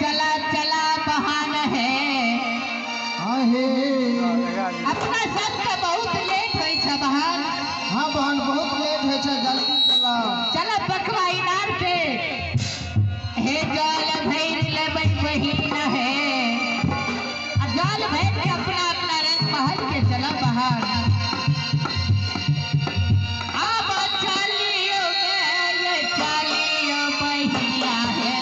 चला चला बहान है। हाँ हे। अपना सबके बहुत लेट होइ छै बहान। हाँ बहन बहुत लेट होइ छै, जल्दी चला। चला बकवा इनार के हे जल भरि लेबै बहिन है। आ जल भरि के अपना अपना रंग महल के चला बहान। अब चलियो गे चलियो बहिया है।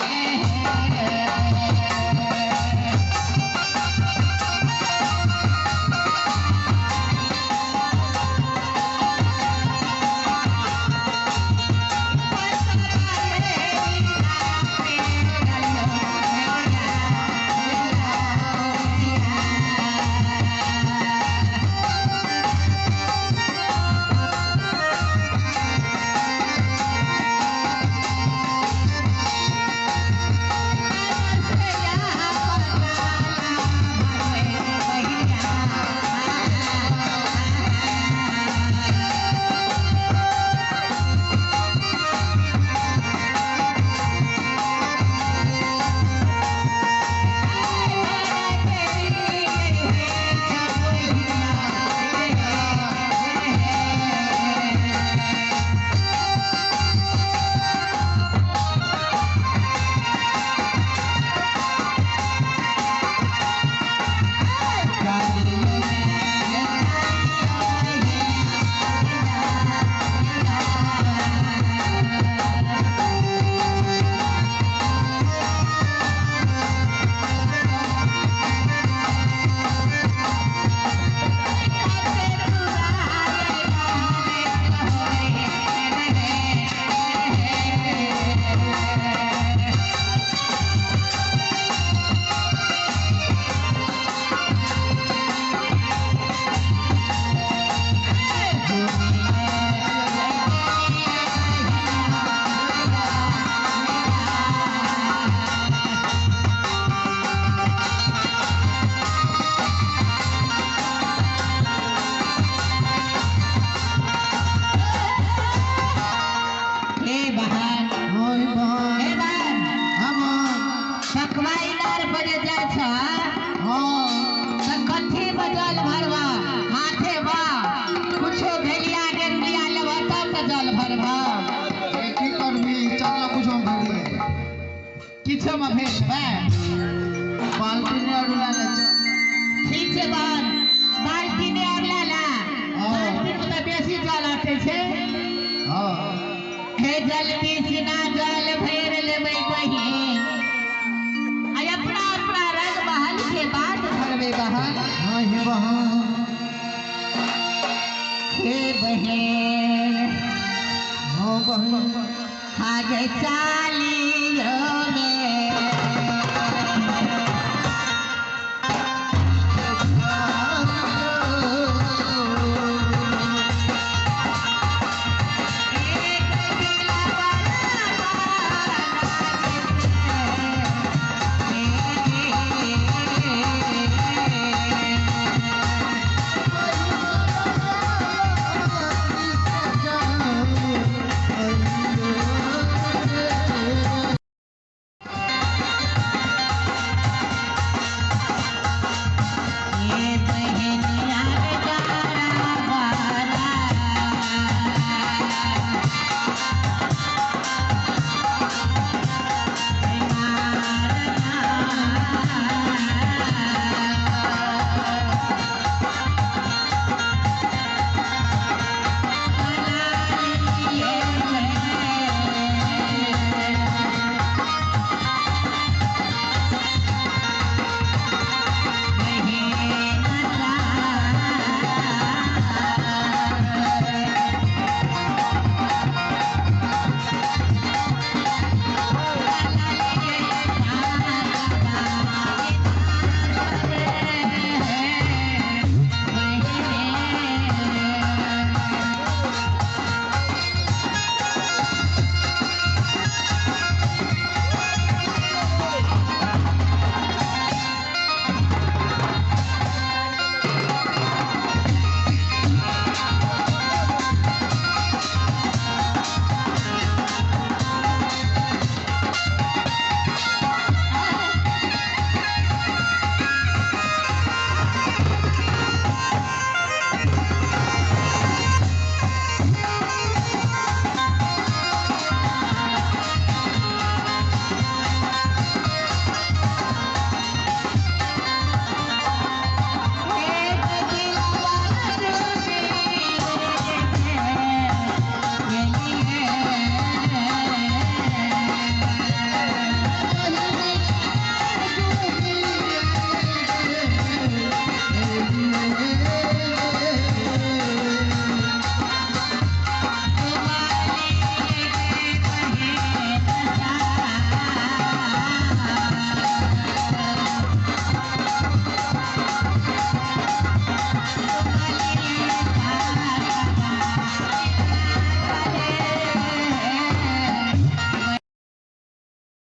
हे बहन। हाँ हे बहन। हे बहन। हाँ बहन। बकवा इनार पर जे जाइ छ। हाँ। त कथी में जल भरबा? हाथे बा कुछो भेलिया गेरुलिया लेबा तब त जल भरबा। की करबी, चल ना कुछो भरि। किछो में भेटबै? बाल्टी ने और ला ले चल। ठीक छै बहन, बाल्टी ने और ला ला। हाँ। बाल्टी में त बेसी जल आटे छै। हाँ। हे जल्दी सिना जल भरि लेबै बहिन। आ अपना अपना रंग महल के बाट धरबै बहन। हाँ हे बहन। हे बहिन। हाँ बहन। आगे चालियो में